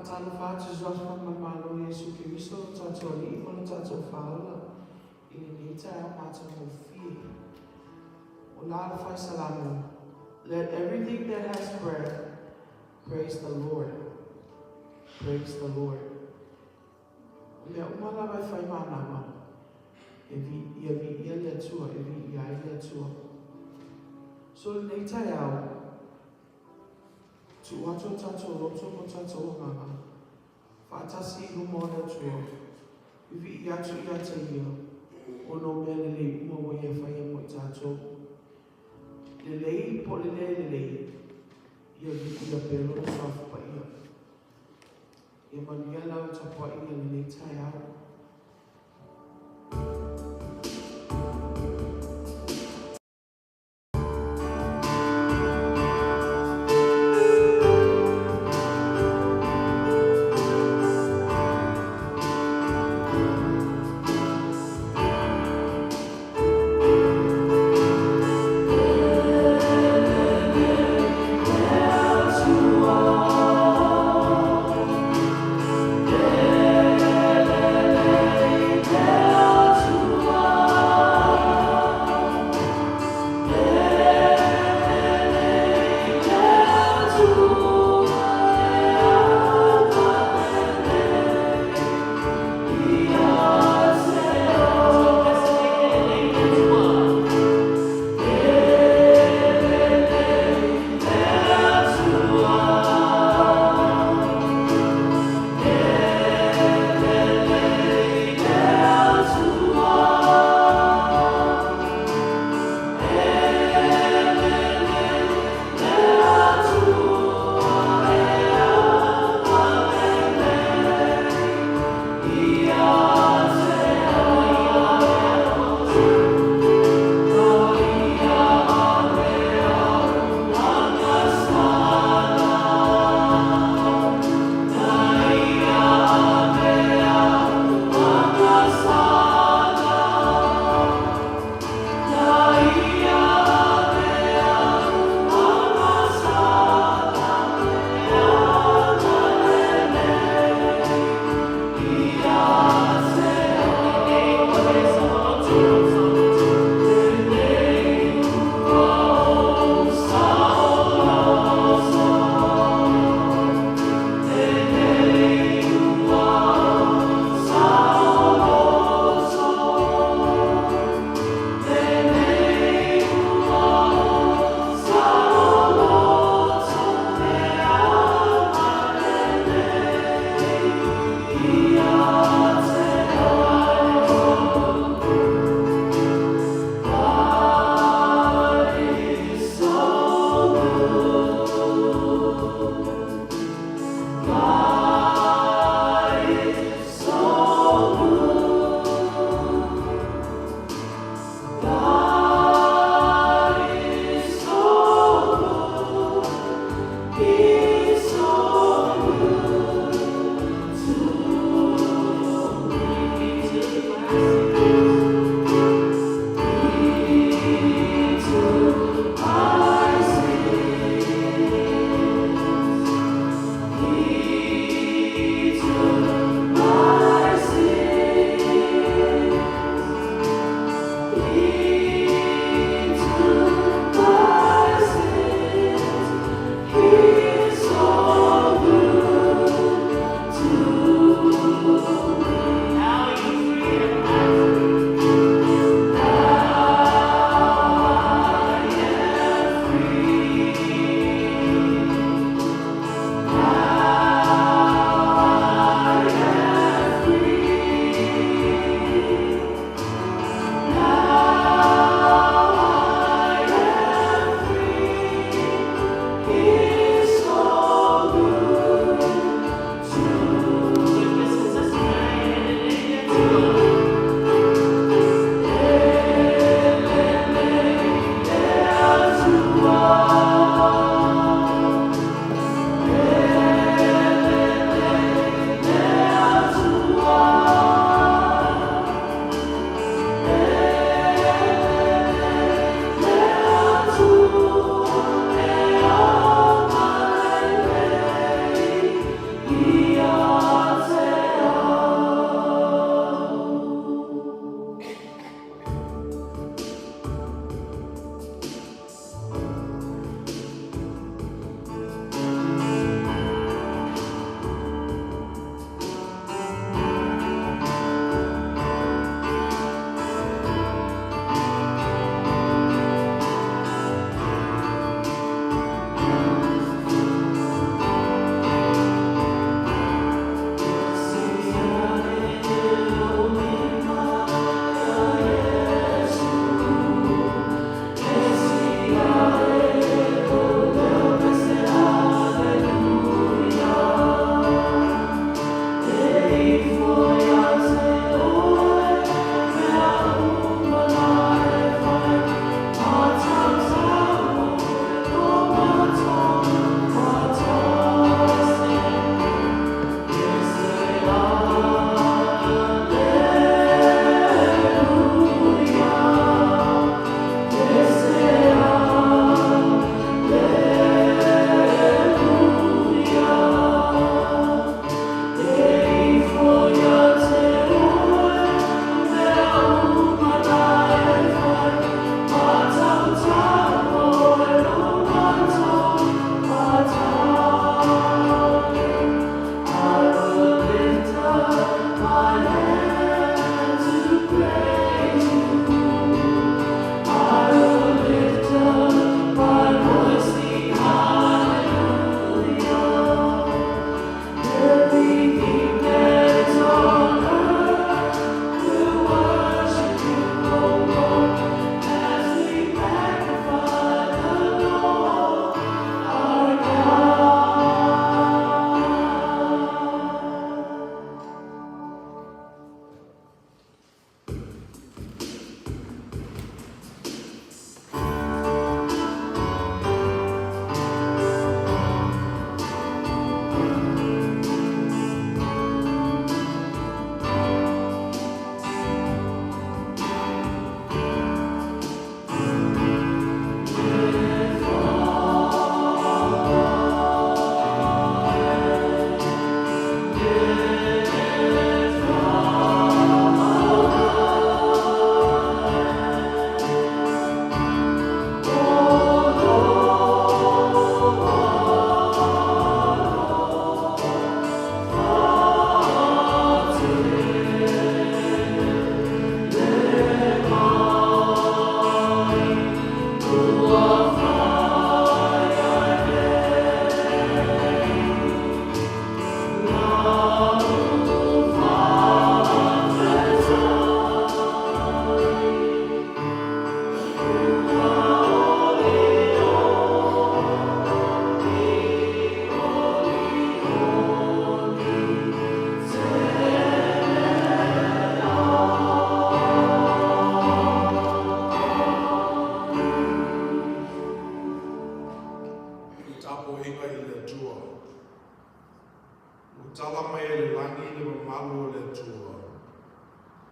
Faatalofa atu i suafa ma le Malo o Iesu Keriso lo tatou Alii ma lo tatou Faaola i lenei taeao matagofie. O la le fai Salamo, "Let everything that has breath praise the Lord. Praise the Lord." O mea uma lava e fai manava, e vi, ia viia le Atua, e viia ai le Atua. So lenei taeao, tuu atu o tatou loto ma tatou agaga, faatasi i luma o le Atua, e viia atu ia te ia, ona o mea lelei uma ua ia faia mo i tatou. Lelei po o le le lelei, ia viia pea lona suafa paia. Ia manuia lau tapuaiga i lenei taeao.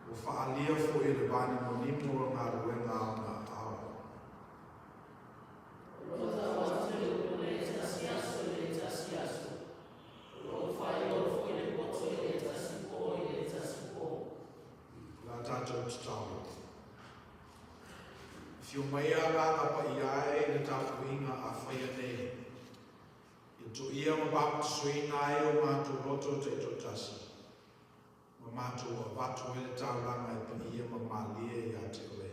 Ua faaalia foi e le vanimonimo o galuega a ona aao. O le a tatou tatalo. Afio mai Agaga Paia e i le tapuaiga a faia nei, ia toia ma papatisoina ai o matou loto taitoatasi, ma matou avatu ai le taulaga e paia ma malie ia te Oe.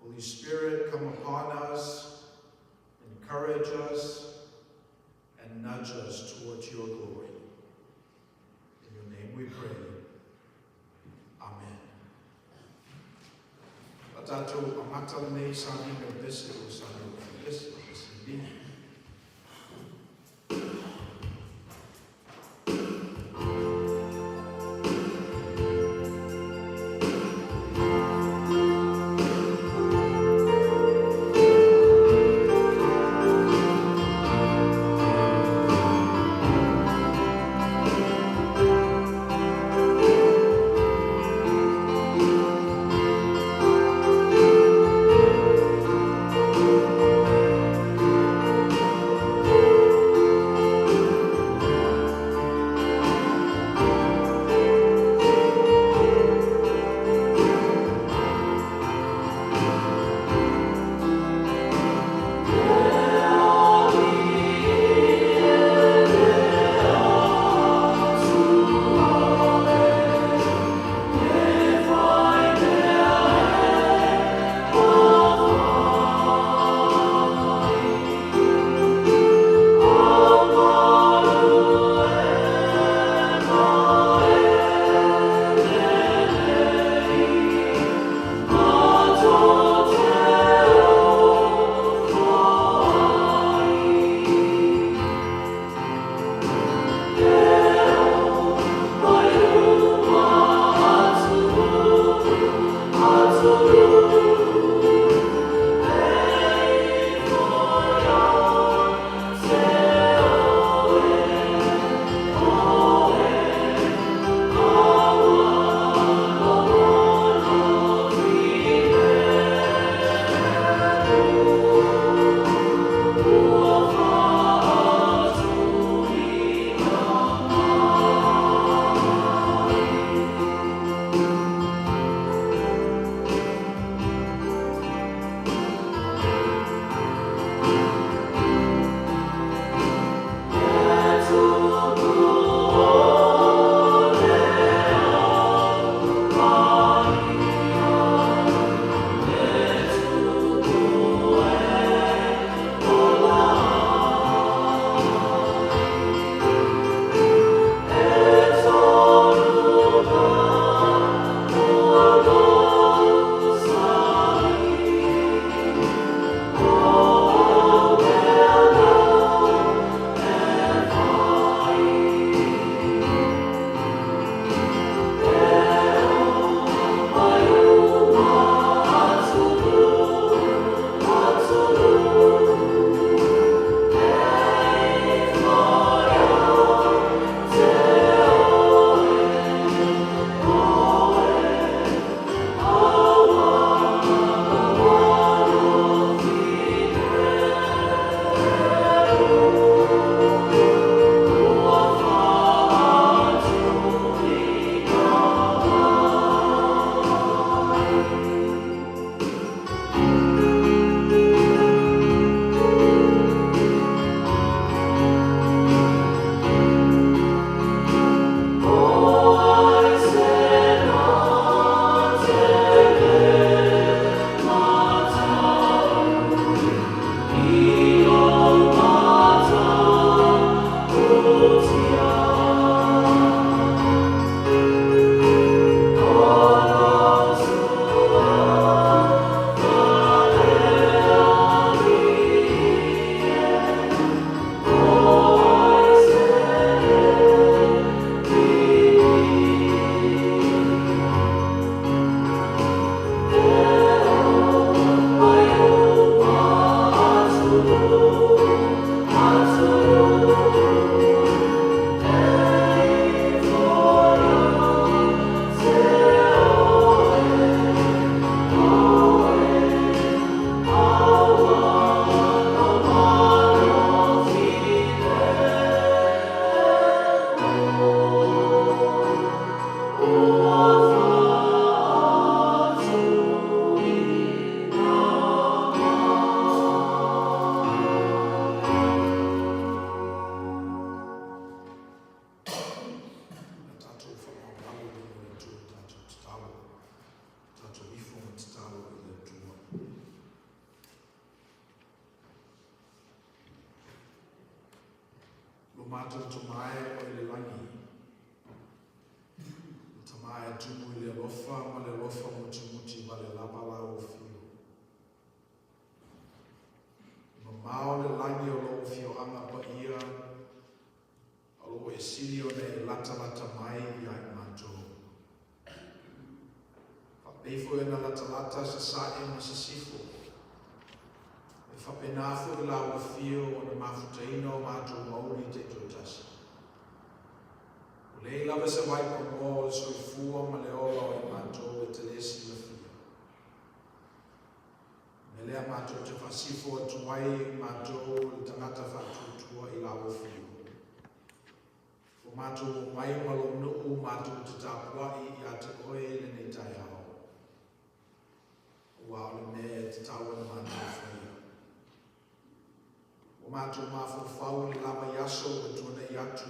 Holy Spirit, come upon us, encourage us, and nudge us towards your glory. In your name we pray. Amen. A tatou amata lenei sauniga o pese o sani o pese, pese li. Lo matou Tama e o i le lagi, le Tama e tumu i le alofa ma le alofa mutimuti vale lava lau afio. E mamao le lagi o lou afioaga paia, a o lo ua e sili ona e latalata mai ia i matou. Faapei foi ona latalata sasae ma sisifo, e faapena foi lau afio ona mafutaina o matou mauli taitoatasi. Ua leai lava se vaipagoa o le soifua ma le ola o i matou e te le silafia. O le mea lea matou te faasifo atu ai matou le tagata faatuatua i lau afio. Ua matou omai ma lou nuu matou te tapuai ia te oe i lenei taeao. Aua o le mea e tatau ona matou faia. Ua matou mafaufau i le lava i aso ua tuanai atu.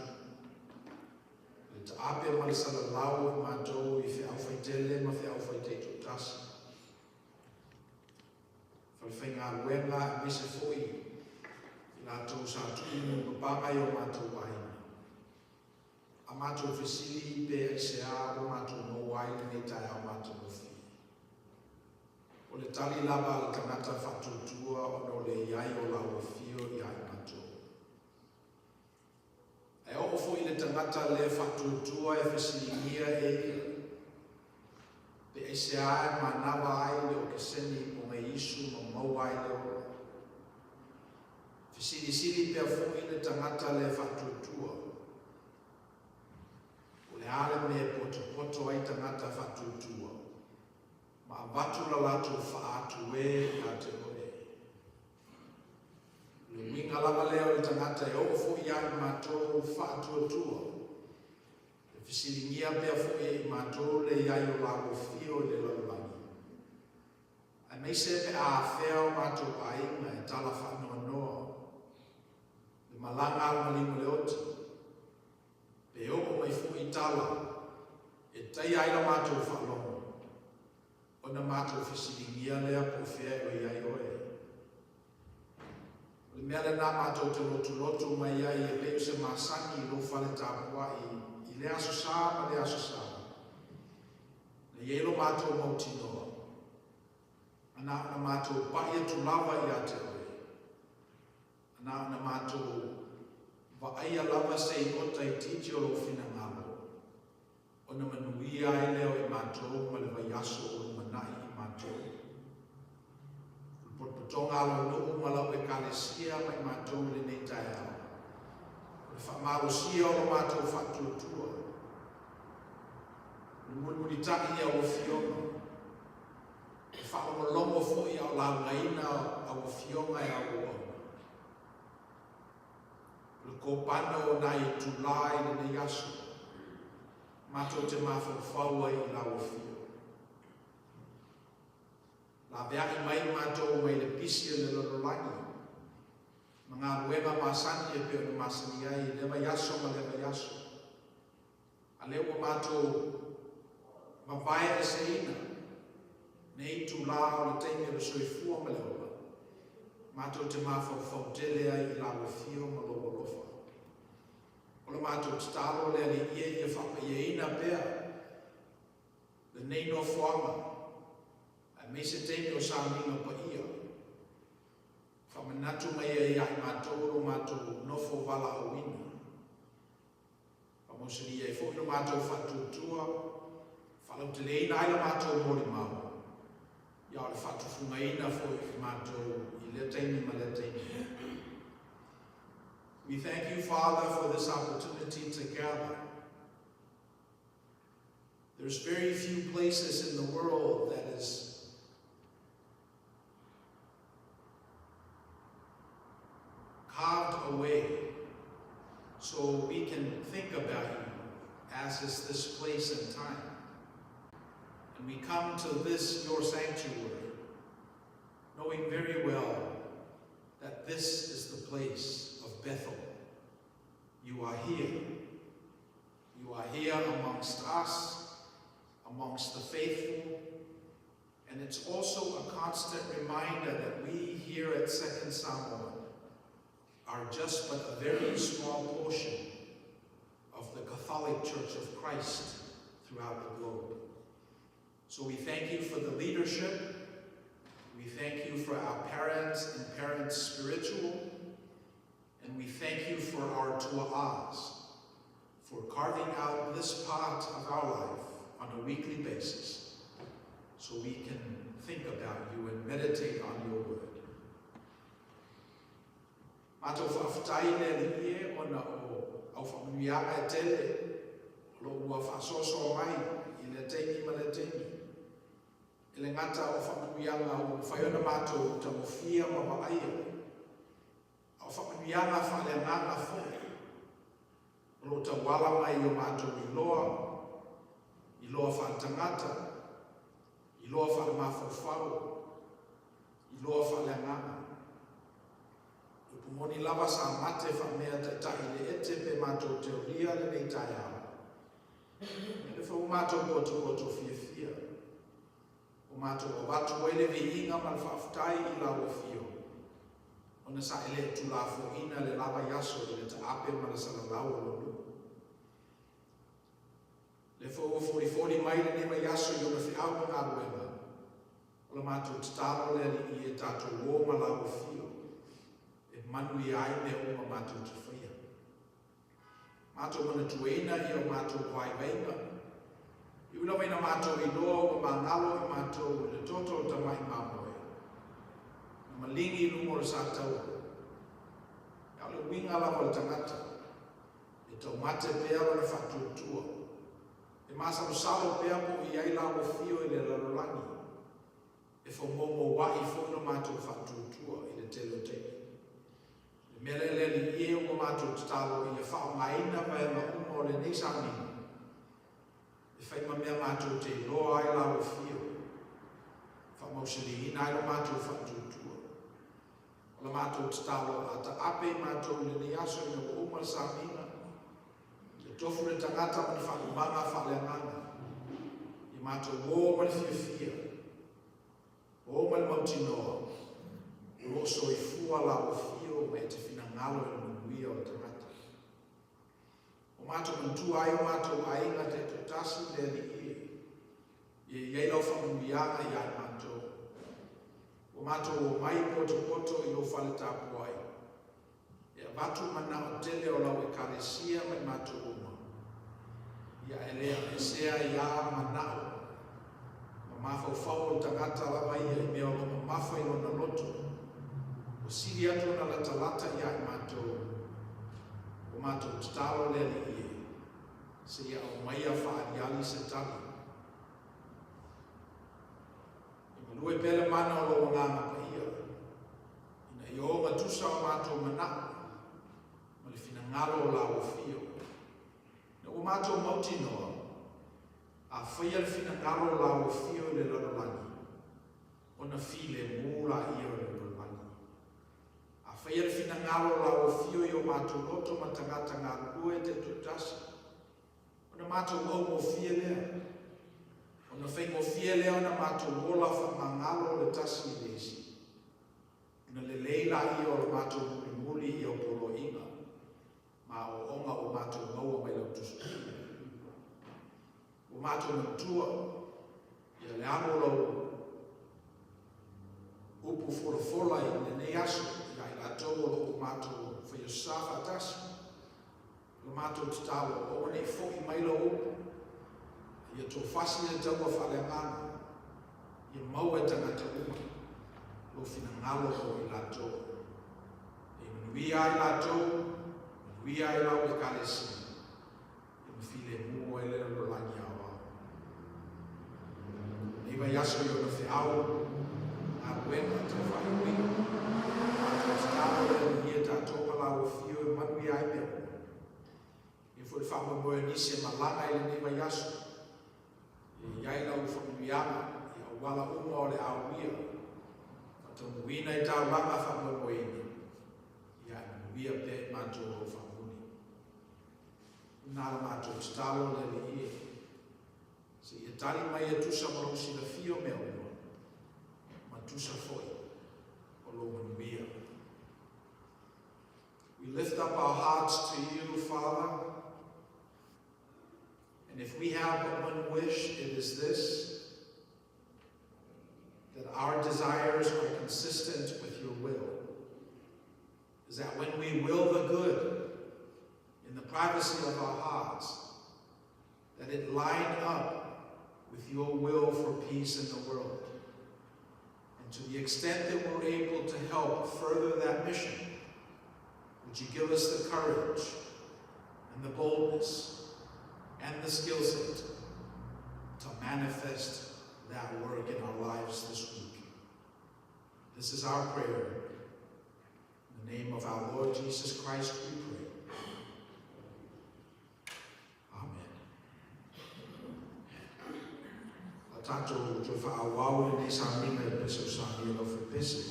Le taape ma le salalau o matou i feau faitele ma feau faitaitoatasi. Falefaigaluega aemaise foi i latou sa tuuina i papaga i o matou aiga. A matou fesili pe aisea ua matou maua ai lenei taeao matagofie. O le tali lava a le tagata faatuatua ona o le iai o lau afio ia i matou. Ae oo foi le tagata le faatuatua e fesiligia e ia, pe aisea e manava ai le okeseni pogaiisu ma maua ai le ola. Fesilisili pea foi le tagata le faatuatua, o le a le mea e potopoto ai tagata faatuatua, ma avatu la latou faatu e ia te oe. Le uiga lava lea o le tagata e oo foi ia i matou faatuatua, e fesiligia pea foi e i matou le iai o lau afio i le lalolagi. Aemaise pe a afea o matou aiga e tala faanoanoa, le malaga a le maliu ma le oti, pe oo mai foi tala e taia ai la matou faalogo, ona matou fesiligia lea po o fea e o i ai oe. O le mea lena matou te lotulotu mai ai e pei o se masani i lou fale tapuai i le aso Sa ma le aso Sa. Na i ai lo matou mautinoa, ana ona matou pai atu lava ia te oe. Ana ona matou vaaia lava se i ota itiiti o lou finagalo, ona manuia ai lea o i matou ma le vaiaso o lumanai i matou. O le potopotoga a lou nuu ma lau ekalesia ma i matou i lenei taeao. O le faamalosia o lo matou faatuatua. O le mulimulita'i i au afioga. E faalogologo foi a o laugaina au afioga e au auauna. O le kopana o nai itulā i lenei aso, matou te mafaufau ai i lau afio. Laveai mai matou mai le pisi o le lalolagi, ma galuega masani e pei ona masani ai i lea vaiaso ma lea vaiaso. A lea ua matou vavae eseina, nei itulā o le taimi o le soifua ma le ola, matou te mafaufau tele ai i lau afio ma lou alofa. O le matou tatalo le Alii e ia faapaiaina pea lenei nofoaga, aemaise taimi o sauniga paia. Faamanatu mai ai ia i matou lo matou nofo valaauina. Faamausali ai foi lo matou faatuatua, faalauteleina ai la matou molimau, ia o le faatufugaina foi i matou i lea taimi ma lea taimi. We thank you, Father, for this opportunity to gather. There's very few places in the world that is carved away so we can think about you, as is this place and time. And we come to this, your sanctuary, knowing very well that this is the place of Bethel. You are here. You are here amongst us, amongst the faithful, and it's also a constant reminder that we here at Second Samoan are just but a very small portion of the Catholic Church of Christ throughout the globe. So we thank you for the leadership. We thank you for our parents and parents spiritual. And we thank you for our tua'as, for carving out this part of our life on a weekly basis so we can think about you and meditate on your word. Matou faafetai le Alii e ona o au faamanuiaga e tele o lo o ua faasoasoa mai i lea taimi ma lea taimi. E le gata o faamanuiaga ua mafai ona matou tagofia ma vaaia, a o faamanuiaga faaleagaga foi o lo o tauala mai i o matou iloa, iloa faaletagata, iloa faalemafaufau, iloa faaleagaga. Upu moni lava sa mate faamea taitai le ete pe matou te olia lenei taeao. E le foi ua matou potopoto fiafia. Ua matou avatu ai le viiga ma le faafetai i lau afio, ona sa e le tulafoina le lava i aso i le taape ma le salalau o lou nuu. Le foi ua folifoli mai lenei vaiaso i ona feau ma galuega, o la matou tatalo le Alii e tatou o ma lau afio, e manuia ai mea uma matou te faia. Matou manatuaina i o matou vaivaiga, i ui lava ina matou iloa ua magalo i matou i le toto o le tamai mamoe, na maligi i luga o le sataua. A o le uiga lava o le tagata, e taumate pea lona faatuatua, e masalosalo pea po o i ai lau afio i le lalolagi, e faumoumoua foi lo matou faatuatua i le tele o taimi. Le mea lea le Alii e ua matou tatalo ia faaaogaina vaega uma o lenei sauniga e fai ma mea matou te iloa ai lau afio, faamausaliina ai lo matou faatuatua. O la matou tatalo a taape i matou i lenei aso ina ua uma le sauniga, ia tofu le tagata ma ni faalumaga faaleagaga, ia matou o ma le fiafia, o ma le mautinoa, o lo o soifua lau afio ma e te finagalo i le manuia o le tagata. O matou manatua ai o matou aiga taitoatasi le Alii e, ia i ai lau faamanuiaga ia i matou. Ua matou omai potopoto i lou fale tapuai, e avatu manao tele o lau Ekalesia ma i matou uma. Ia e le aveesea ai a manao ma mafaufau o le tagata lava ia i mea o lo o mamafa i lona loto, ua sili atu ona latalata ia i matou. Ua matou tatalo le Alii e, seia aumaia faaaliali se tali. E galue pea le mana o lou Agaga Paia, ina ia ogatusa o matou manao ma le finagalo o lau afio. Ina ua matou mautinoa, a faia le finagalo o lau afio i le lalolagi, ona filemu laia o le lalolagi. A faia le finagalo o lau afio i o matou loto ma tagata galulue taitoatasi, ona matou augofie lea, ona faigofie lea ona matou ola faamagalo o le tasi i le isi, ona lelei laia o le matou mulimuli i au poloaiga ma aoaoga ua matou maua mai lau Tusi Paia. Ua matou manatua ia le alu o lau upu folafola i lenei aso ia i latou o lo o matou faiosa faatasi. O le matou tatalo, aua ne i foi mai lau upu, a ia tofasi le taua faaleagaga, ia maua e tagata uma lou finagalo mo i latou. E manuia ai latou, manuia ai lau Ekalesia, ia ma filemu ai le lalolagi aoao. Nei vaiaso i ona feau, galuega tau faaiuiu, matou tatalo le Alii e tatou ma lau afio e manuia ai mea uma. Ia foi le faamoemoe o nisi e malaga i lenei vaiaso, ia i ai lau faamanuiaga i auala uma o le auia, faataunuuina i taulaga faamoemoeina, ia e manuia pea i matou lau faamuli. Na la matou tatalo le Alii e, seia tali mai e tusa ma lou silafia o mea uma, ma tusa foi o lou manuia. We lift up our hearts to you, Father. And if we have but one wish, it is this, that our desires are consistent with your will. Is that when we will the good in the privacy of our hearts, that it line up with your will for peace in the world. And to the extent that we're able to help further that mission, would you give us the courage and the boldness and the skill set to manifest that work in our lives this week? This is our prayer. In the name of our Lord Jesus Christ, we pray. Amen. A tātou toe faaauau lenei sauniga i pese o saunia lau fepese.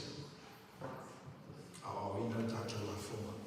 Aoaoina tatou lafoga.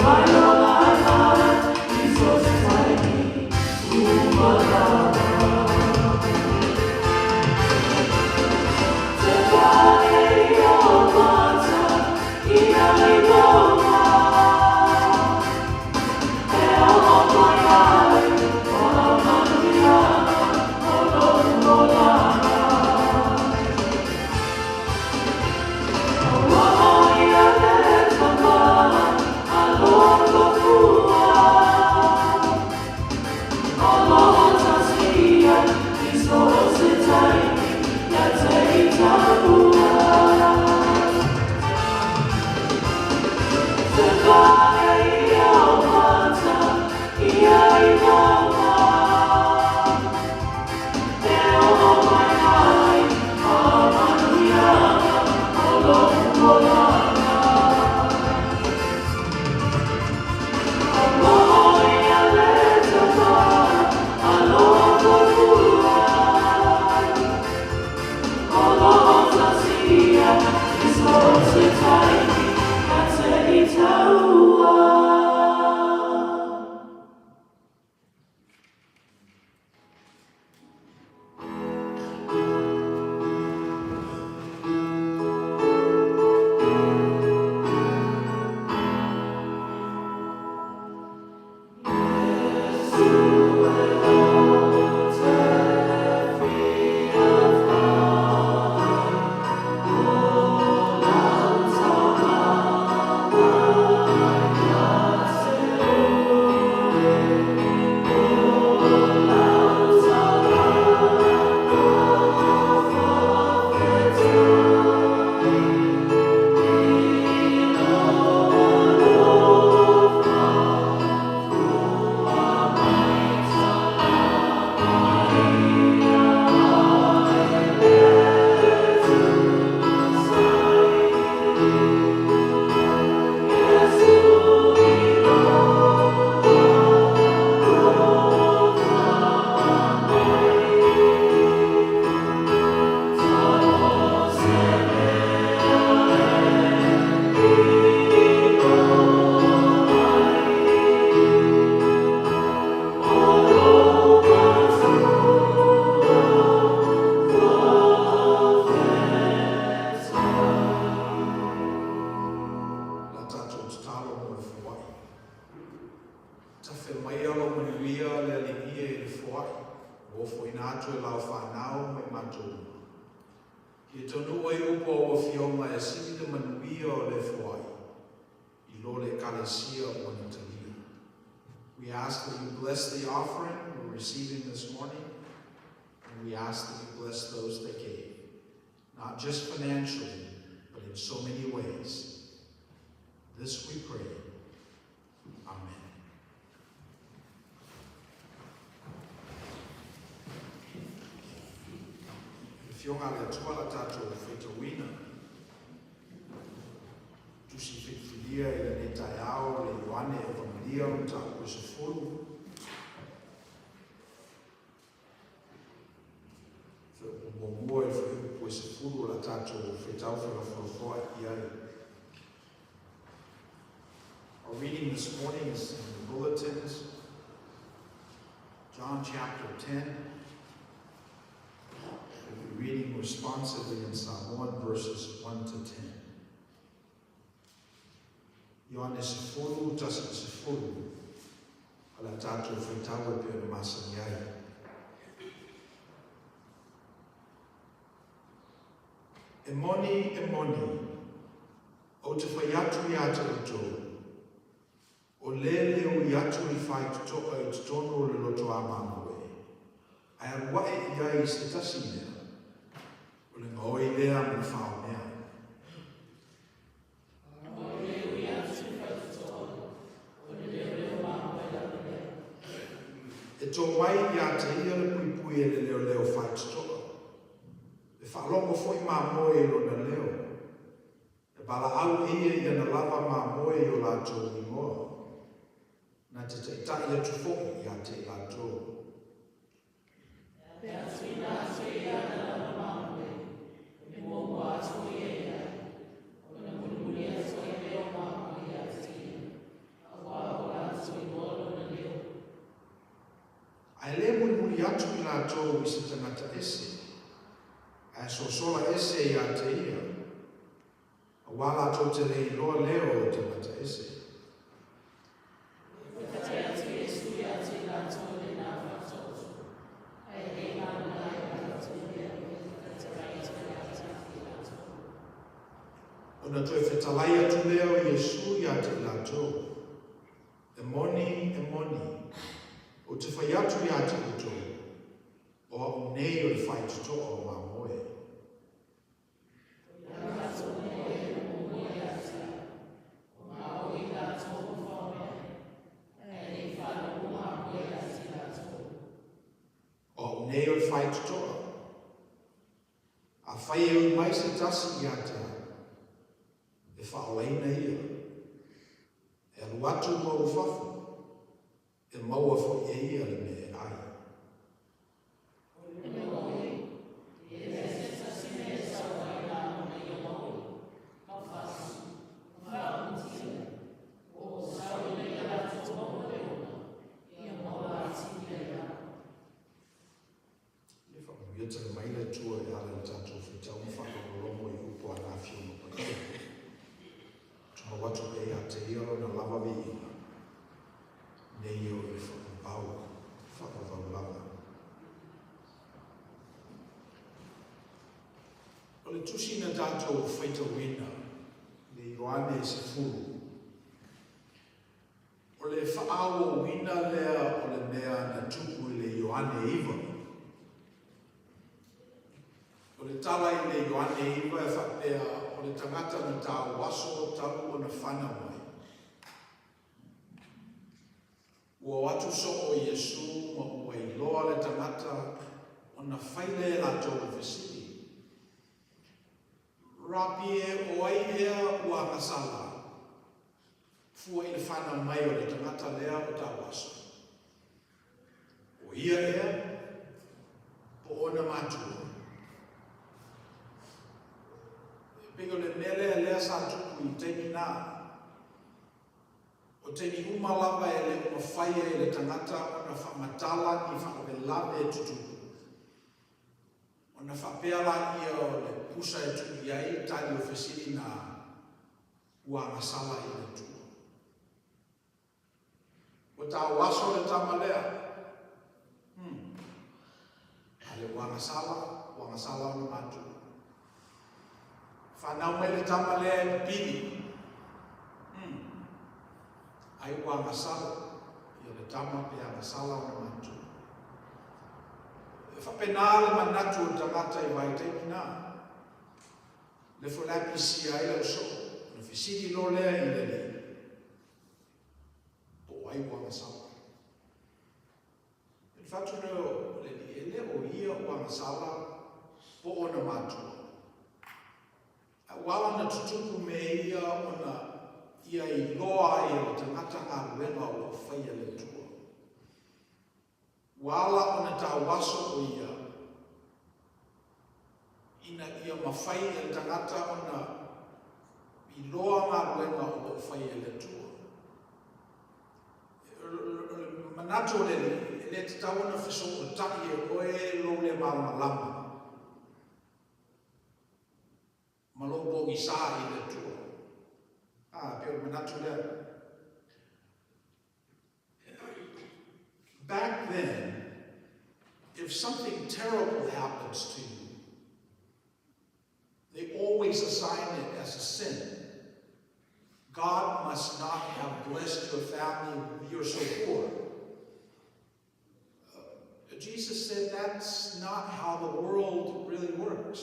I know. Afea maia lou manuia le Alii e i le foai, ua ofoina atu e lau fanau ma i matou uma. Ia taunuu ai upu a ou Afioga e sili le manuia o le foai i lo le Ekalesia ua na talia. We ask that you bless the offering we're receiving this morning, and we ask that you bless those that gave, not just financially, but in so many ways. This we pray. Amen. Le Afioga a le Atua la tatou faitauina. Tusi filifilia i lenei taeao le Ioane Evangelia o mataupu e 10. Fuaiupu muamua i le fuaiupu e 10 o la tatou faitau felafolafoai i ai. Our reading this morning is in the bulletins. John chapter 10. We'll be reading responsively in Samoan verses 1 to 10. Ioane 10, 1 i le 10, o le a tatou faitau e pei ona masani ai. E moni, e moni, ou te fai atu iā te outou, o le le ui atu i faitotoa i totonu o le loto a mamoe, ae alu ae i ai i se tasi mea, o le gaoi lea ma le faomea. E tō mai iā te ia le puipui e le leoleo faitotoa. E faalogo foi mamoe i lona leo. E valaau e ia i ana lava mamoe i o latou ingoa. Na te taitai atu foi iā te i latou. E atuina atu e ia ana lava mamoe, e muamua atu ia i ai, ona mulimuli atu ai lea o mamoe ia te ia, auā ua latou iloa lona leo. Ae le mulimuli atu i latou i se tagata ese, ae sosola ese ia te ia, auā latou te le iloa leo o tagata ese. E whakatea atu Iesu ia te i latou lena whakatakoto, ae e ngana ai a latou mea e whakatea atu ia te i latou. Ona toe fetalai atu lea o Iesu ia te i latou, E moni, e moni, ou te fai atu ia te outou, o au nei o le faitotoa o mamoe. O au nei o le faitotoa. Afai e ui mai se tasi ia te au, e faaolaina ia. E alu atu ma ou fafo, e maua foi e ia le mea e ai. Ia whakanuia tele mai le Atua e ala i le tatou whitau ma whakalongolongo i upu a na afioga paia. Tumau atu pea ia te ia lona lava viiga, nei e o i le whakavau, whakavau lava. O le tusi na tatou faitauina le Ioane 10, O le faaauauina lea o le mea na tupu i le Ioane 9. O le tala i le Ioane 9 e faapea o le tagata na tauaso talu ona fanau mai. Ua o atu soo o Iesu ma ua iloa le tagata ona fai lea e latou le fesili, Rapi e o ai ea ua agasala? Fua i le fanau mai o le tagata lea o tauaso. O ia ea, po o ona matua. E pei o le mea lea lea sa tupu i taimi na. O taimi uma lava e le o mafai ai e le tagata ona faamatala ni faalavelave e tutupu. Ona faapea laia o le pusa e tuu i ai tali o fesili na. Ua agasala i le Atua. Ua tauaso le tama lea. Hmm. A le ua agasala, ua agasala ona matua. Whanau mai le tama lea e pipili. Hmm. Ai ua agasala, ia le tama pe agasala ona matua. E whapena le manatu o tangata i vaitaimi nā. Le fo lapisia ai lau soo, na fesili lo lea i le alii. Po o ai ua agasala. E fatu lea o le alii, e le o ia ua agasala po o ona matua. A ua ala ona tutupu mea ia ona ia iloa ai e le tagata galuega o lo o faia e le Atua. Ua ala ona tauaso o ia ina ia mafai e le tagata ona iloa galuega o lo o faia e le Atua. O le manatu o le Alii, e le tatau ona fesootai e oe lou le malamalama ma lou pogisa i le Atua. A, pei o le manatu lea. Back then, if something terrible happens to you, they always assign it as a sin. God must not have blessed your family, you're so poor. Jesus said that's not how the world really works.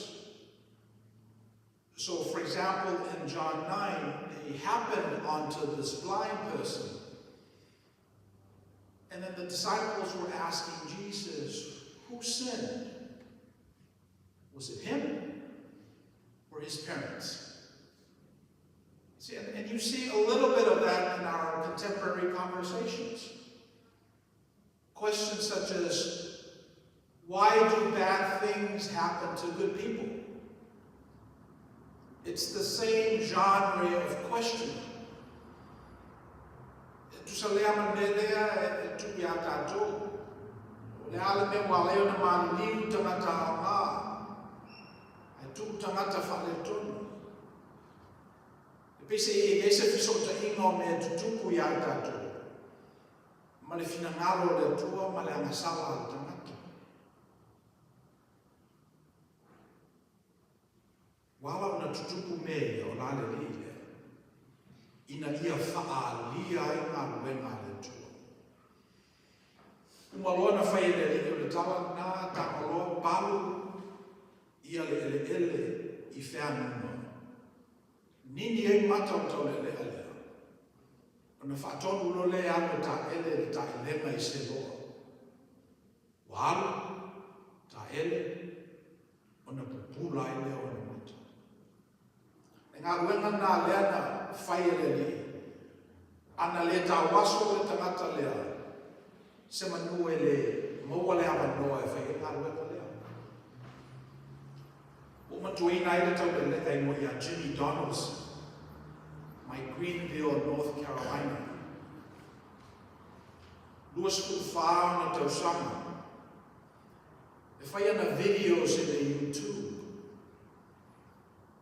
So, for example, in John 9, he happened onto this blind person. And then the disciples were asking Jesus, who sinned? Was it him or his parents? See, and you see a little bit of that in our contemporary conversations. Questions such as, why do bad things happen to good people? It's the same genre of questioning. E tusa lea ma le mea lea e tupu iā tatou. O le a le mea ua ala ai ona maliliu tagata aoga, ae tuu tagata faaletonu. E peiseai e i ai se fesootaiga o mea e tutupu iā tatou ma le finagalo o le Atua ma le agasala a le tagata. Ua ala ona tutupu mea ia o la le alii lea, ina ia faaalia ai galuega a le Atua. Uma loa na fai e le alii o le tala lena, tago loa palu ia le eleele i feanuga. Nini ai mata o le taulealea lea, ona faatonu loa lea e alu e taele le taelega i Seloa. Ua alu, taele, ona pupula ai lea o ona mata. Le galuega lena lea na fai e le Alii, ana le tauaso le tagata lea, se manu e le maua le avanoa e fai ai le galuega lea. Ua matuaina ai le taulealea i moe ia Jimmy Donaldson mai Greenville, North Carolina. 24 ona tausaga. E fai ana videos i le YouTube.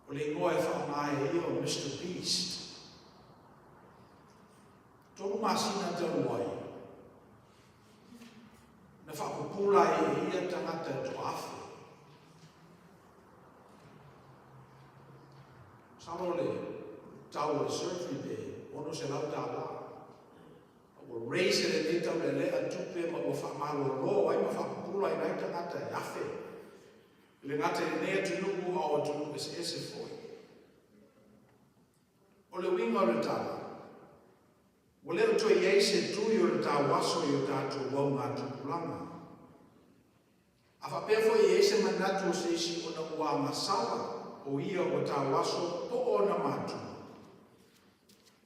O le igoa e faaaoga e ia o Mister Beast. Tolu masina talu ai, na faapupula ai e ia tagata e toaafe. Masalo le tau o le surgery pe $600. Ua raise e lenei taulealea tupe ma ua faamalolo ai ma faapupula ai nai tagata e afe. E le gata i lenei atunuu a o atunuu eseese foi. O le uiga o le tala, ua le o toe i ai se tui o le tauaso i o tatou augatupulaga. A faapea foi e i ai se manatu o se isi ona ua agasala o ia ua tauaso po o ona matua,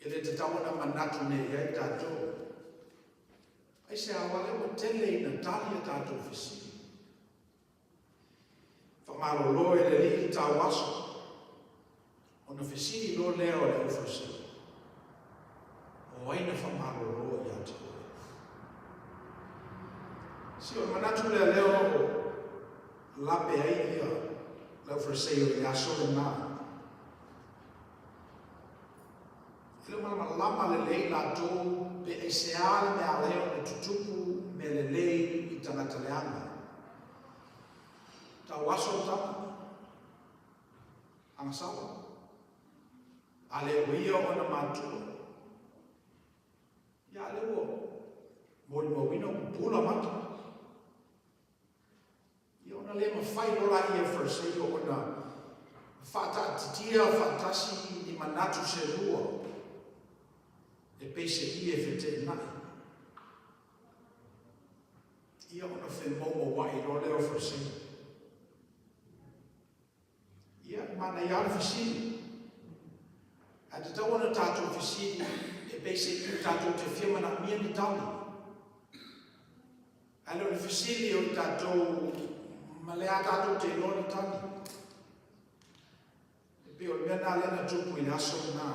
e le tatau ona manatu nei i ai tatou. Aisea, aua lea ua tele ina tali a tatou fesili. Faamalolo e le Alii le tauaso, ona fesili loa lea o le aufaisaoa, O ai na faamalolo ia te oe? Si o le manatu lea lea o lo o lape ai ia le aufaisaoa i le aso lena. E le o malamalama lelei latou pe aisea le mea e ala ai ona tutupu mea lelei i tagata leaga. Tau aso le tama. Agasala. A le o ia ona matua. Ia a lea ua molimauina ua pupula mata. Ia ona le mafai loa laia e Fariseio ona faataatitia faatasi ni manatu se lua e pei se ie feteenai. Ia ona femoumouai loa lea o Fariseio. Ia, e manaia lava le fesili. Ae tatau ona tatou fesili e pei se i tatou te fia manaomia ni tali. Ae le o le fesili o i tatou ma le a tatou te iloa le tali. E pei o le mea lena lea na tupu i le aso lena.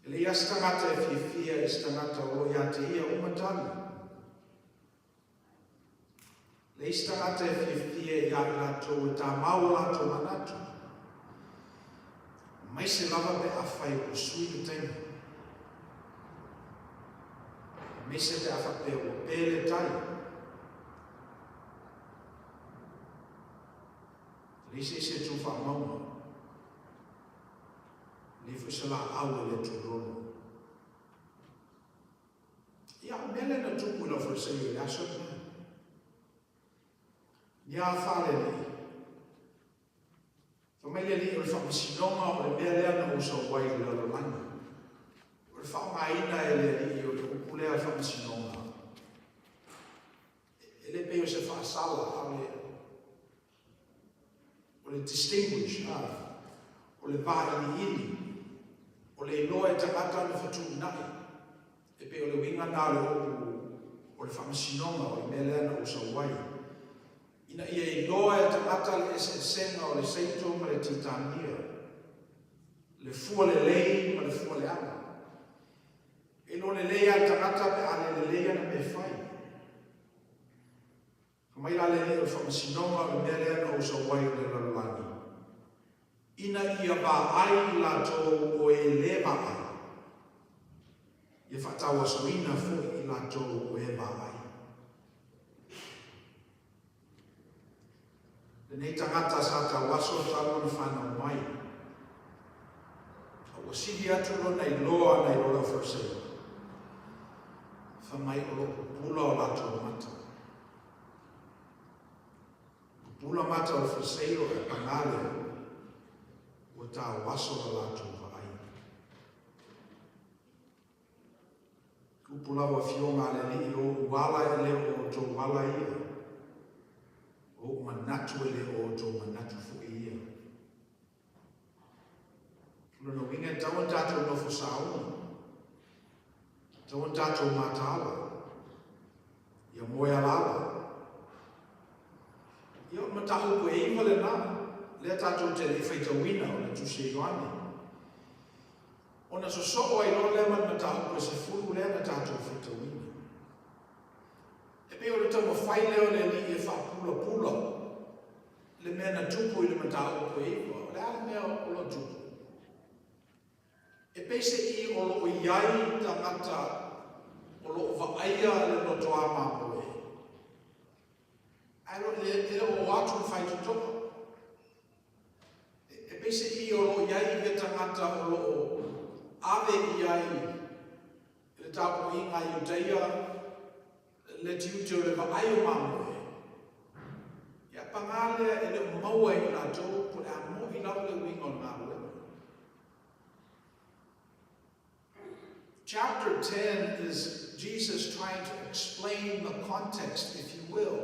E leai lava se tagata e fiafia i se tagata o lo o ia te ia uma tali. Leai se tagata e fiafia ia i latou e tamau o latou manatu, aemaise lava pe afai ua sui le taimi, aemaise pe a faapea ua pe le tai. Leai se isi e tu faamauga, leai foi se laau e le tūlolo. Ia, o le mea lea na tupu i lau Fariseio i le aso lena. Ni a fa le Alii. Fai mai le Alii o le faamasinoga o le mea lea na ou sau ai i le lalolagi. O le faaaogaina e le Alii o le upu lea faamasinoga, e le pei o se faasala, a o le O le distinguish, a, o le vailiili, o le iloa e tagata ona fetuunai, e pei o le uiga na o le upu o le faamasinoga o le mea lea na ou sau ai, ina ia iloa e tagata le eseesega o le seito ma le titania, le fua lelei ma le fua leaga. E iloa lelei lava e le tagata pe a le lelei ana mea e fai. Fai mai la le Alii o le faamasinoga o le mea lea na ou sau ai i le lalolagi, ina ia vaai i latou o e lē vaai, ia faatauasoina foi i latou o e vaai. Lenei tagata sa tauaso talu ona fanau mai, a ua sili atu lona iloa nai lo le Fariseo, fai mai o lo o pupula o latou mata. Pupula mata o le Fariseo ae pagā lea, ua tauaso la latou vaai. Upu lava afioga a le Alii, o ou ala e le o outou ala ia, o ou manatu e le o outou manatu foi ia. O lona uiga e tatau ona tatou nofo sauni, tatau ona tatou mataala, ia moe alaala. Ia o le mataupu e iva lena, lea tatou te le i faitauina o le Tusi a Ioane. Ona sosoo ai loa lea ma le mataupu e 10 lea na tatou faitauina. E pei o le taumafai lea o le Alii e faapulapula le mea na tupu i le mataupu e 9. O le a le mea o lo o tupu? E pei se i o lo o i ai tagata o lo o vaaia le lotoa mamoe. Ae e le o o atu le faitotoa. E pei se i o lo o i ai ia tagata o lo o ave i ai le tapuaiga a Iudaia le tiute o le vaai o mamoe. Ia, pagā lea e le o maua e i latou po o le a moni lava le uiga o le galuega. Chapter 10 is Jesus trying to explain the context, if you will,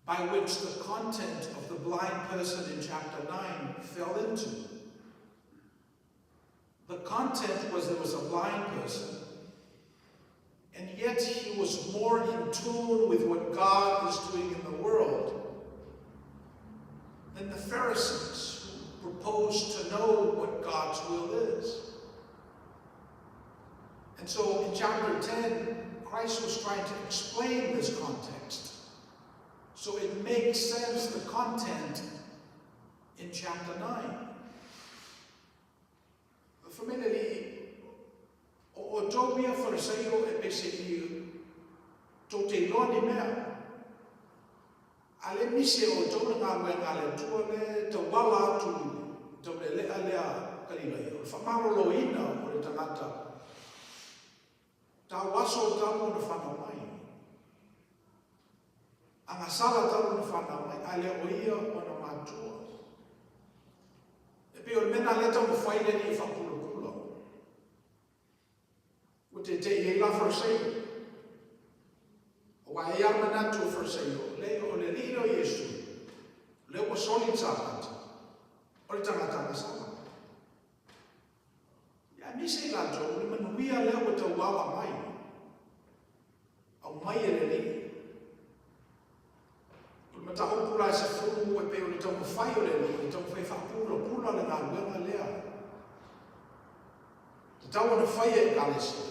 by which the content of the blind person in chapter 9 fell into. The content was there was a blind person, and yet he was more in tune with what God is doing in the world than the Pharisees who proposed to know what God's will is. And so in chapter 10, Christ was trying to explain this context. So it makes sense, the content in chapter 9. Fai mai le Alii, O outou ia Farisaio e peiseai tou te iloa ni mea, a le misi e outou le galuega a le Atua lea e tauala atu i le taulealea lea Kalilaia, o le faamaloloina o le tagata tauaso talu ona fanau mai, agasala talu ona fanau mai, a le o ia ona matua. E pei o le mea lena lea e taumafai le Alii e faapulapula. Ua tete'i ai la Fariseio. Aua e i ai lava le manatu o Fariseio, leai o le Alii lea o Iesu, lea ua soli le Sapati, o le tagata agasala. Ia aemaise i latou le manuia lea ua tauala mai, aumai e le Alii. O le mataupu la e 10 e pei o le taumafai o le Alii e taumafai e faapulapula le galuega lea. Tatau ona faia e Ekalesia.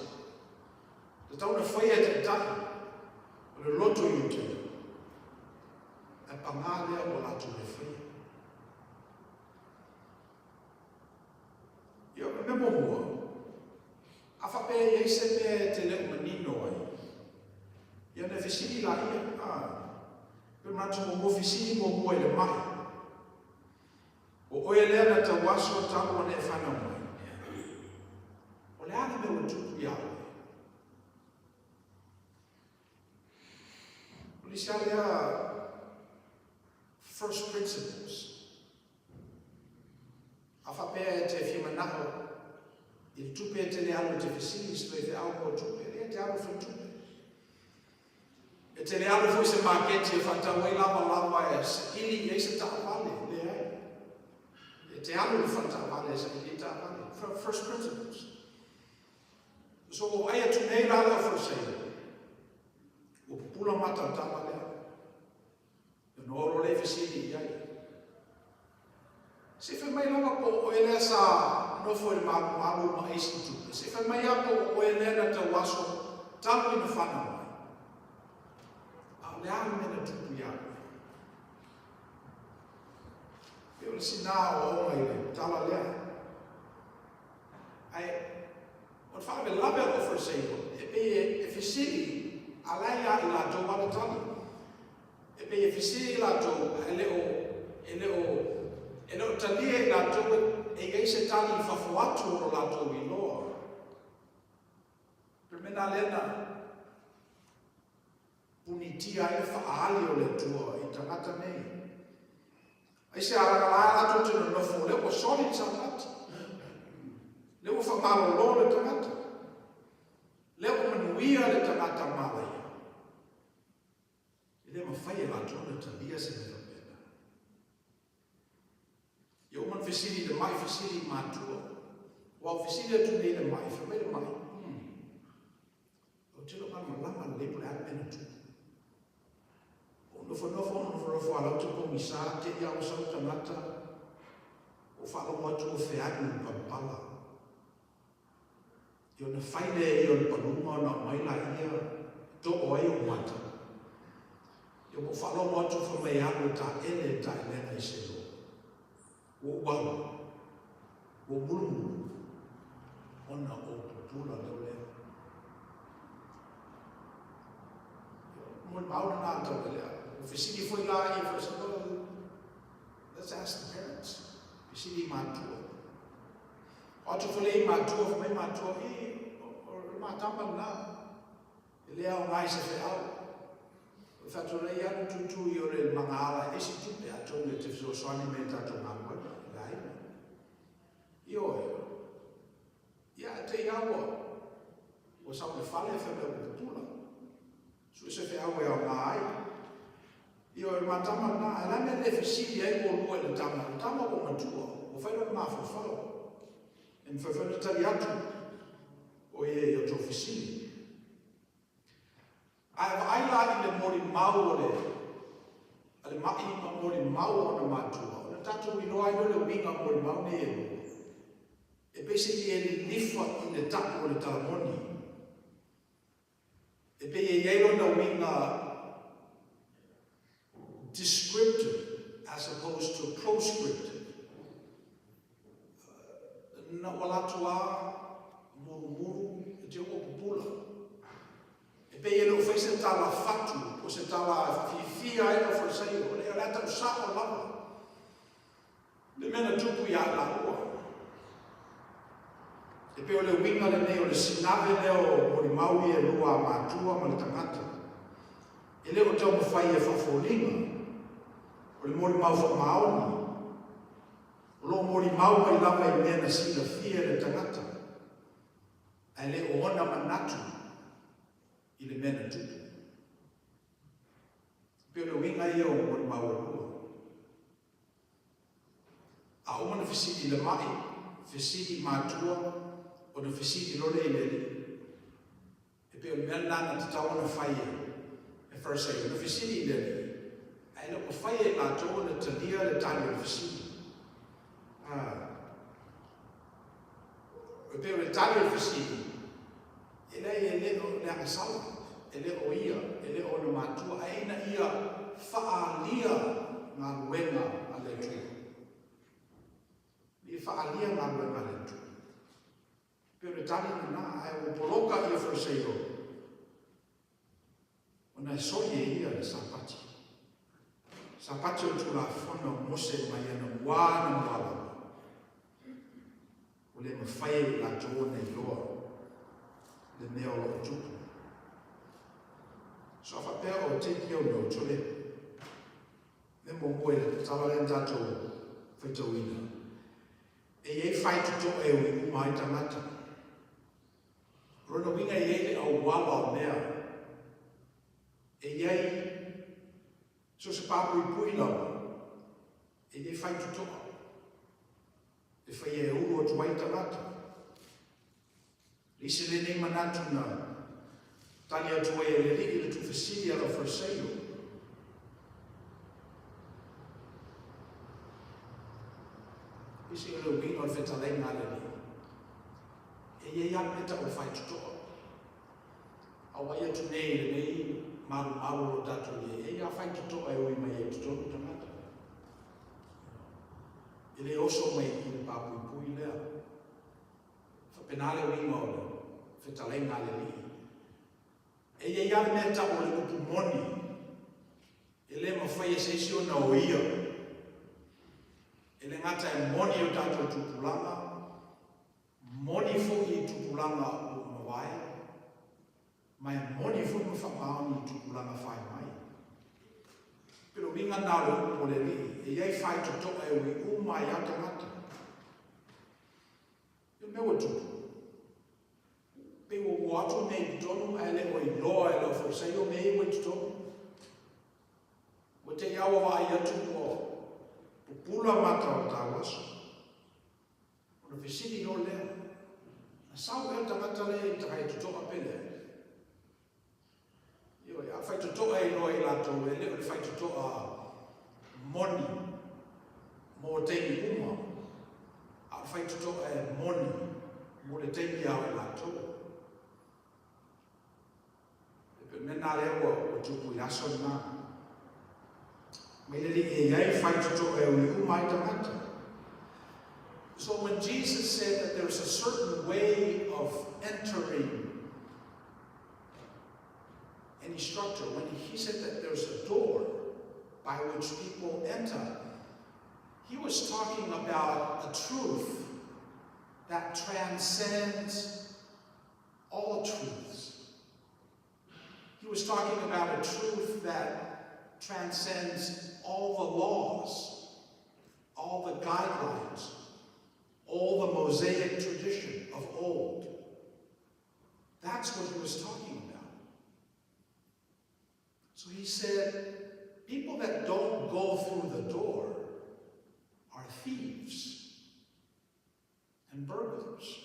Tatau ona faia e Taitai o le loto Iutaia. Ae pagā lea ua latou le faia. Ia, o le mea muamua, a faapea e i ai se mea e te le o manino ai, ia ona e fesili laia, a, pe manatu muamua, fesili muamua i le mai. O oe lea na tauaso talu ona e fanau mai. O le a le mea ua tupu iā oe? O le isi lava lea first principles. A faapea e te fia manao i le tupe e te le alu e te fesili i se faifeau mo tupe, lea e te alu e fai tupe. E te le alu foi i se maketi e faatau ai lavalava e saili i ai se taavale, leai. E te alu i le fale taavale e saili ai taavale. First principles. So ua vaai atu nei la le Farisai, ua pupula mata o le tama lea. Ona olo lea i fesili i ai. Se i fai mai lava po o oe lea sa nofo i le malumalu ma aisi tupe. Se i fai mai lava po o oe lea na tauaso talu ina fanau mai. A o le a le mea na tupu iā oe? E o le sina aoaoga i le tala lea. Ae o le faalavelave a lou Fariseio, e pei e fesili a la e ia i latou lava le tali. E pei e fesili i latou ae le o, e le o, e le o talia e i latou e i ai se tali i fafo atu o lo latou iloa. O le mea lena lea na punitia ai le faaali o le Atua i tagata nei. Aisea lagalaga latou te nonofo, lea ua soli le Sapati, lea ua faamalolo le tagata, lea ua manuia le tagata malaia. E le mafai e latou ona talia se mea faapena. Ia uma ona fesili i le mai, fesili i matua. Ua ou fesili atu nei i le mai, fai mai le mai, ou te le o malamalama lelei po o le a le mea na tupu. Ou nofonofo, nofonofo a lau te pogisa, te i a ua sau tagata, ou faalogo atu ua fealu i le palapala. Ia ona fai lea ia o le paluga ona aumai laia too ai ou mata. Ia ua ou faalogo atu fai mai e alu e taele le taeleaga i Selo. Ua ou alu, ua ou mulumulu, ona o ou pupula leo lea. Ia, molimau lena a le taulealea. Ua fesili foi la ia foi sa, let's ask the parents. Fesili i matua. O atu foi lea i matua, fai mai matua, e, o le matama lena, e le aoga i se feau. O le faatulai ia alu tutu i o le magaala e ese tupe, atonu e te fesoasoani mai i tatou galuega, i le aiga. Ioe, ia e te i aua, ua sau le fale fai mai ua pupula. Sue se feau e aoga ai. Ioe, o le matama lena, ae o le a le mea e le fesili ai oulua i le tama, o le tama ua matua, ua fai lona mafaufau. E mafai foi ona tali atu o ia i a outou fesili. Ae vaai la i le molimau o le a le maʻi ma molimau o ona matua, ona tatou iloa ai lea o le uiga o molimau nei e lua. E peiseai e lilifa i le tapu o le tala moni. E pei e i ai lona uiga descriptive as opposed to proscriptive. Na ou alu atu lava mulumulu e te ua pupula. E pei e le o fai se tala fatu po o se tala e faafiafia ai le aufalesaio, o le a tau sao lava le mea na tupu ia i laua. E pei o le uiga lenei o le sinave lea o molimau ia e lua a matua ma le tagata. E le o taumafai e faafoliga o le molimau faamaoni. O lo o molimau mai lava i mea na silafia e le tagata, ae le o ona manatu i le mea na tupu. E pei o le uiga ia o molimau e lua. A uma ona fesili i le ma'i, fesili i matua, ona fesili loa lea i le Alii. E pei o le mea lena na tatau ona fai e Farisai, ona fesili i le Alii, ae le o mafai e i latou ona talia le tali o le fesili. Ah. E pei o le tali o le fesili, e leai e le o le agasala, e le o ia, e le o ona matua, ae ina ia faaalia galuega a le Atua. Ia faaalia galuega a le Atua. E pei o le tali lena, ae ua poloka ia Fariseio, ona e soli e ia le Sapati. Sapati o le Tulafono o Mose mai anamua anamua lava. Ua le mafai e i latou ona iloa le mea o lo o tupu. So a faapea o take your notes, o le mea muamua i le tatala lea na tatou faitauina, E i ai faitotoa e ui uma ai tagata. O lona uiga e i ai le auala o mea. E i ai so se pāpuipui lava, e i ai faitotoa e faia e ulu atu ai tagata. Le isi lenei manatu na tali atu ai e le Alii i le tuufesili a le Aufariseio. Isi o le uiga o le fetalaiga a le Alii. E i ai lava le mea tau o le faitotoa. A vaai atu nei i lenei malumalu o lo tatou i ai, e i ai lava faitotoa e ui mai ai i totonu tagata. E le oso mai i le papuipui lea. Faapena le uiga o le fetalaiga a le Alii. E i ai lava le mea e tau o le upu moni, e le mafai e se isi ona oia. E le gata e moni i o tatou tupulaga, moni foi i tupulaga ua mavae, ma e moni foi ma faamaoni i tupulaga fai mai. Pei o le uiga lena o le upu o le Alii, e i ai faitotoa e ui uma ai lava tagata. Le mea ua tupu, pei ua ua atu mea i totonu ae le o iloa e le aufaisaio mea ia ua i totonu. Ua te i lava ua vaai atu ua pupula mata o le tauaso. Ona fesili loa lea, na sau ea le tagata lea i faitotoa pe leai? Ioe, a faitotoa e iloa e i latou, e le o le faitotoa moni mo taimi uma, a o le faitotoa e moni mo le taimi a o i latou. E pei o le mea lena lea ua, ua tupu i le aso lena. Mai le alii e i ai faitotoa e ui uma ai tagata. So when Jesus said that there's a certain way of entering any structure, when he said that there's a door by which people enter, he was talking about a truth that transcends all truths. He was talking about a truth that transcends all the laws, all the guidelines, all the Mosaic tradition of old. That's what he was talking about. So he said, people that don't go through the door are thieves and burglars.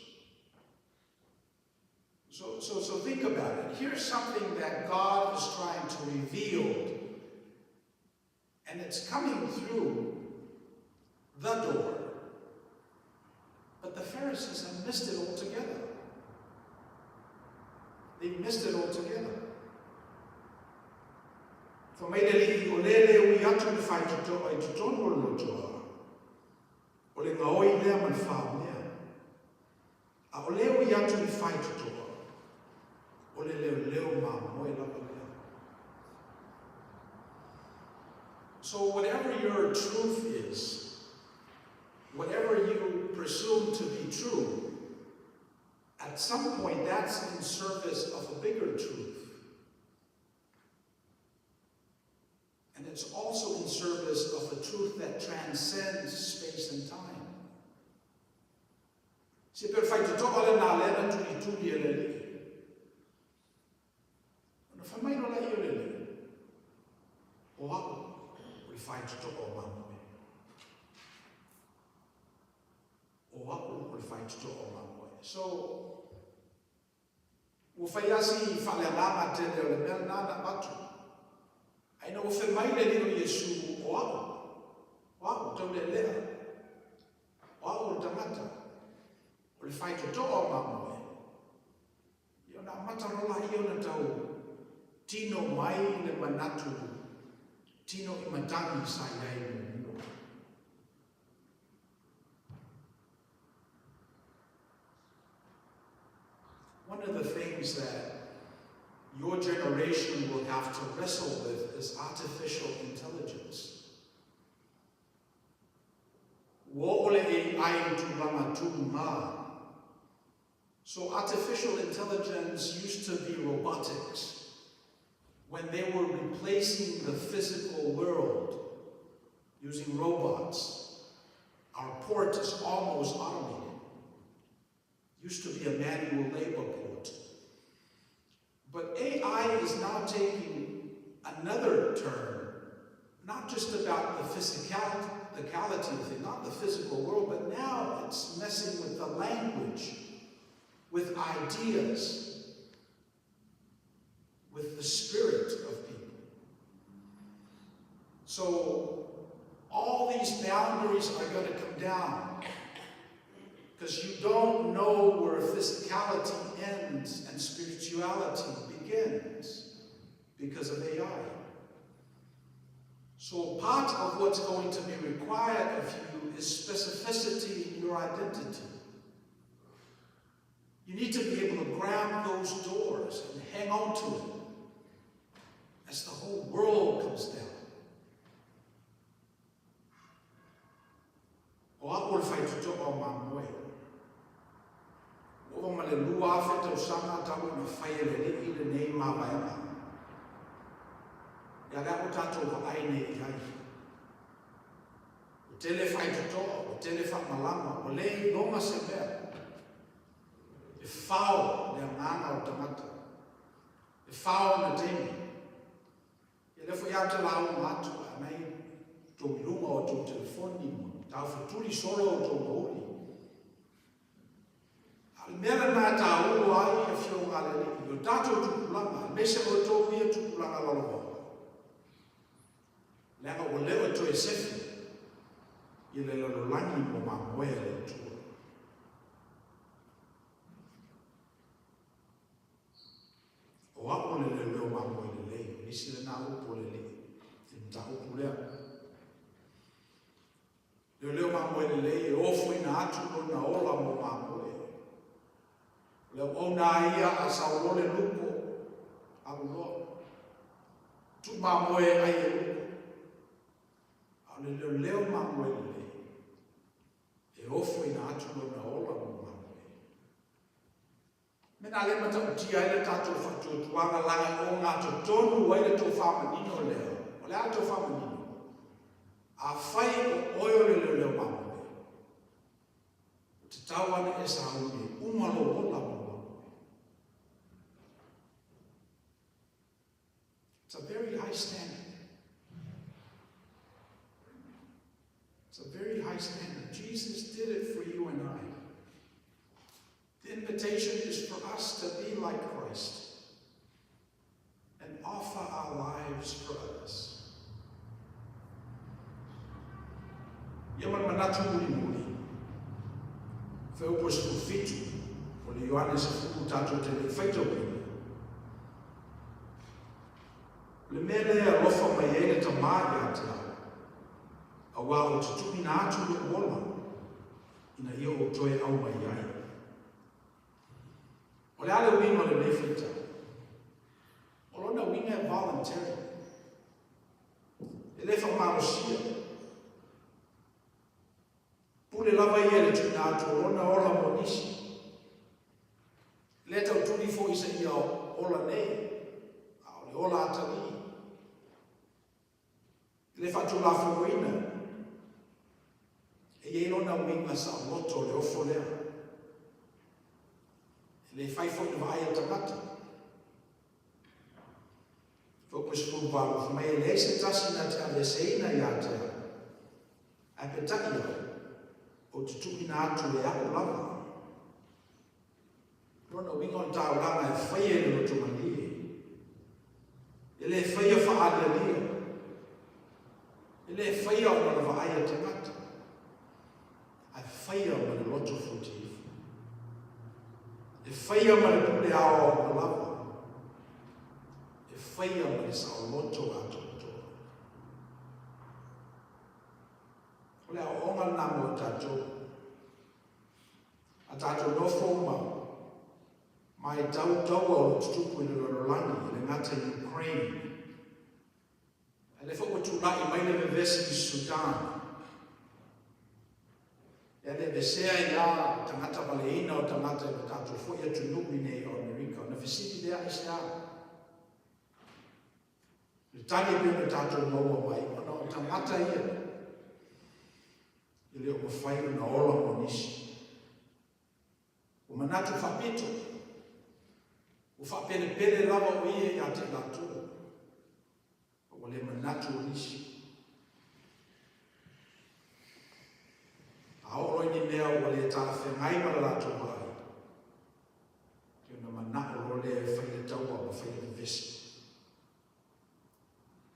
So think about it. Here's something that God is trying to reveal, and it's coming through the door. But the Pharisees have missed it altogether. They missed it altogether. Fai mai le Alii, o le le ui atu i le faitotoa i totonu o le lotoa, o le gaoi lea ma le faumea. ui atu i faitotoa, o le leoleo mamoe lava lea. So whatever your truth is, whatever you presume to be true, at some point that's in service of a bigger truth. And it's also in service of a truth that transcends space and time. Se per faitotoa lenā lea na tulituli e le Alii. Ona fai mai loa lea o le Alii, O au o le faitotoa o mamoe. O au o le faitotoa o mamoe. So, Ua fai lava si faaleagaga tele o le mea lena na avatu. Ae ina ua fai mai le Alii o Iesu, O au, o au, taulealea, o au o le tagata, o le faitotoa o mamoe, ia ona amata loa laia ona tau tino mai le manatu tino i matagi sa i ai muamua. One of the things that your generation will have to wrestle with is artificial intelligence. Ua oo le AI i tulaga tūgā. So artificial intelligence used to be robotics when they were replacing the physical world using robots. Our port is almost automated. Used to be a manual labor port. But AI is now taking another turn, not just about the physicality of it, not the physical world, but now it's messing with the language, with ideas, with the spirit of people. So all these boundaries are going to come down because you don't know where physicality ends and spirituality begins because of AI. So part of what's going to be required of you is specificity in your identity. You need to be able to grab those doors and hang on to it as the whole world comes down. O au o le faitotoa o mamoe. Ua ova ma le 2000 tausaga talu ona fai e le Alii lenei mavaega. Ia lea ua tatou vaai nei i ai. Ua tele faitotoa, ua tele faamalama, ua le iloga se mea. E fao le agaga o tagata. E fao ona taimi. Ia lea foi a te lauga atu a nai tou i luga o tou telefoni ma taufetuli solo o tou mauli. A o le mea lena e taua ai afioga a le Alii i o tatou tupulaga, aemaise outou ia tupulaga lalovaoa. Leaga ua le o toe sefe i le lalolagi mo mamoe a le Atua. O au o le leoleo mamoe lelei, o nisi lena upu o le Alii i le mataupu lea. Leoleo mamoe lelei e ofoina atu lona ola mo mamoe. O le auauna a ia a sau loa le luko, alu loa. Tuu mamoe e ai e luko. A o le leoleo mamoe lelei, e ofoina atu lona ola mo mamoe. Mea na lea e matautia ai le tatou faatuatuaga laga e ogatotonu ai le tofa manino lea. O le a le tofa manino? Afai o oe o le leoleo mamoe, ua tatau lava ona e sauni e uma lou ola mo mamoe. It's a very high standard. It's a very high standard. Jesus did it for you and I. The invitation is for us to be like Christ and offer our lives for others. Ia ma le manatu mulimuli, Fuaiupu 17 o le Ioane 10 tatou te le i faitauina. O le mea lea e alofa mai ai le Tama ia te au, auā ou te tuuina atu lou ola, ina ia ou toe au mai ai. faitau, o lona uiga e voluntary. E le faamalosia. Pule lava ia i le tuuina atu o lona ola mo nisi. E le tautuli foi seia ola nei, a o le ola atalii. E le faatulafonoina. E i ai lona uiga saoloto o le ofo lea. E le fai foi i le vaai a tagata. Fuaiupu 18, fai mai e leai se tasi na te aveeseina ia te au, ae peitai au, ou te tuuina atu e au lava. O lona uiga o le taulaga e faia i le loto malie, e le faia faaalialia, e le faia ona o le vaai a tagata, ae faia ma le loto futi ifo. E faia ma le pule aoaoga lava. E faia ma le saoloto atoatoa. O le aoaoga lena mo i tatou. A tatou nofo ma maitau taua o lo o tutupu i le lalolagi, e le gata i Ukraine, a lea foi ua tulai mai le vevesi i Sudan. Ia le vesea ai lava le tagata valeina o tagata i lo tatou foi atunuu i nei o Amerika. Ona fesili lea, aisea? Le tali e pei ona tatou maua mai, ona o tagata ia e le o mafai ona ola mo nisi. Ua manatu faapito, ua faapelepele lava o ia ia te i latou, a ua le manatu o nisi. A oo loa i ni mea ua le talafeagai ma le latou vaai, ia ona manao loa lea e fai le taua ma fai le vevesi.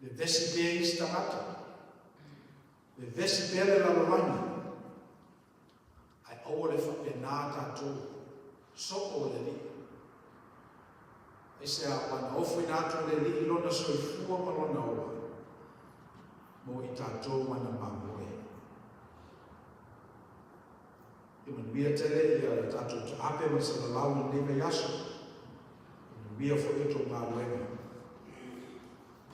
Vevesi pea isi tagata, vevesi pea le lalolagi, ae aua le faapena tatou, soo le Alii. Aisea, ua na ofoina atu e le Alii lona soifua ma lona ola mo i tatou ma na mamoe. Ia manuia tele ia le tatou taape ma le salalau i lenei vaiaso. Ia manuia foi outou galuega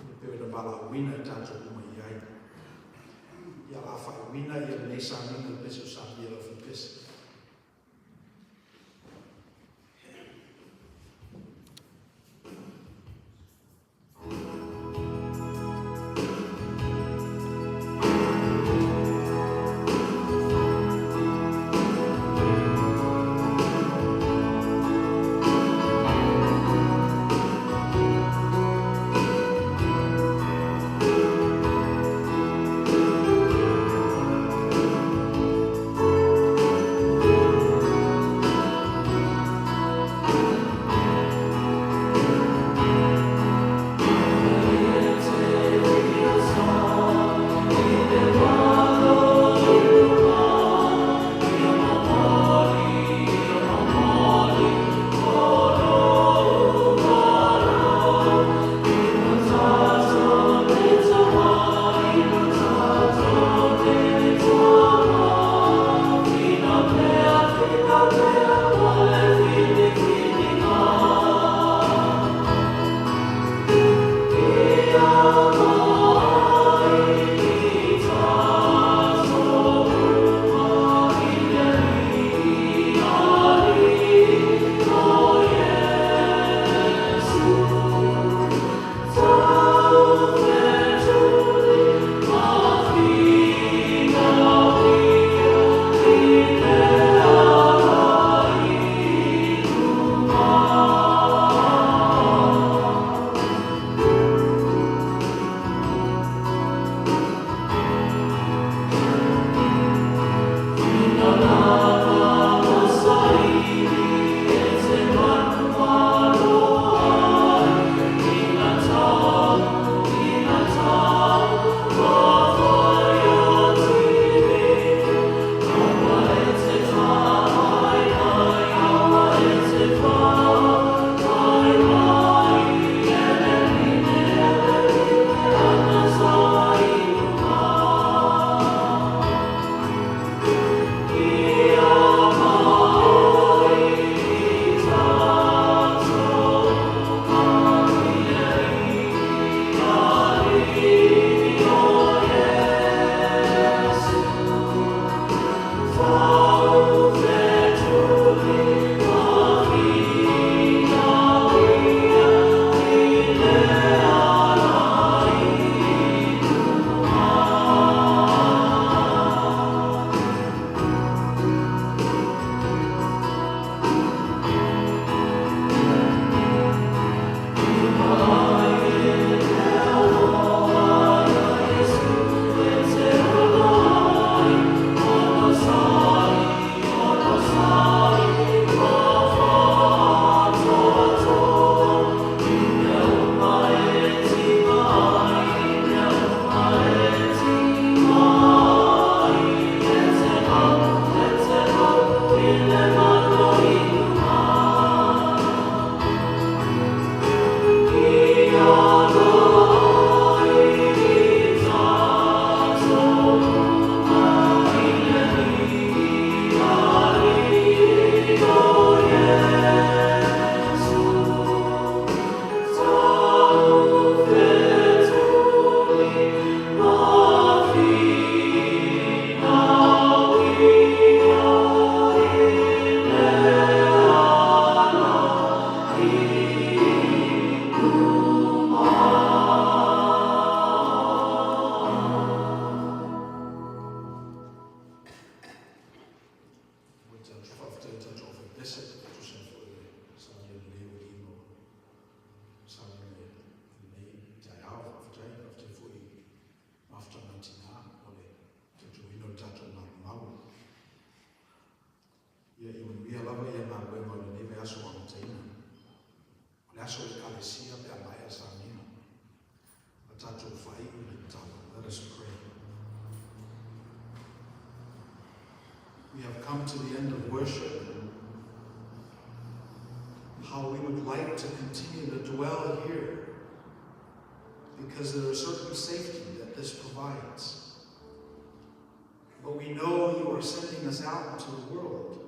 e pei ona valaauina i tatou uma i ai. Ia la faaiuina ia lenei samiga i le pese o Samia lau Fipese. Tatou faafetai i tatou aufai-pese e tusa ai foi o le saunia lelei o alii ma saunia i lenei taeao. Faafetai, faafetai foi i mafutaga a tina mo le tautuaina o le tatou malumau. Ia, ia manuia lava ia galuega o lenei vaiaso ua amataina. O le aso o Ekalesia pe a maea sauniga. A tatou faaiu i le tatalo. Let us pray. We have come to the end of worship. How we would like to continue to dwell here because there is certain safety that this provides. But we know you are sending us out into the world.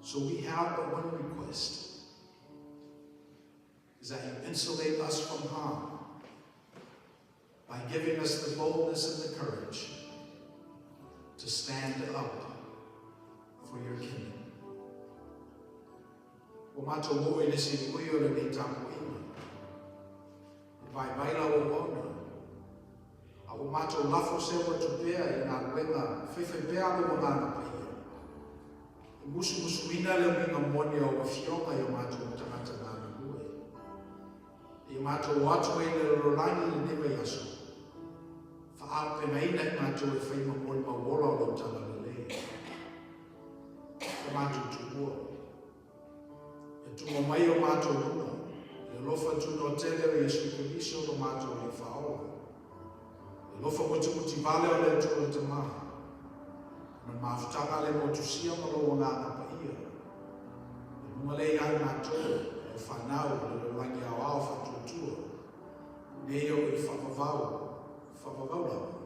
So we have but one request, is that you insulate us from harm by giving us the boldness and the courage to stand up for your kingdom. Ua matou oo i le siliui o lenei tapuaiga, e vaivai lau auauna, a ua matou lafo seu atu pea i galuega faifaipea a lou Agaga Paia, e musumusuina le uiga moni o au Afioga i o matou tagata galulue. Ia matou o atu ai i le lalolagi i lenei vaiaso, faaaupegaina i matou e fai ma molimau ola o lau Talalelei. Ua matou tuua. Ia tuua mai o matou luma, i le alofa tunoa tele o Iesu Keriso lo matou Alii Faaola. Le alofa mutimuti vale o le Atua le Tama, ma le mafutaga le motusia ma lou Agaga Paia, i luga lea ia i matou, lau fanau, le lalolagi aoao faatuatua, nei o i faavavau, faavavau lava.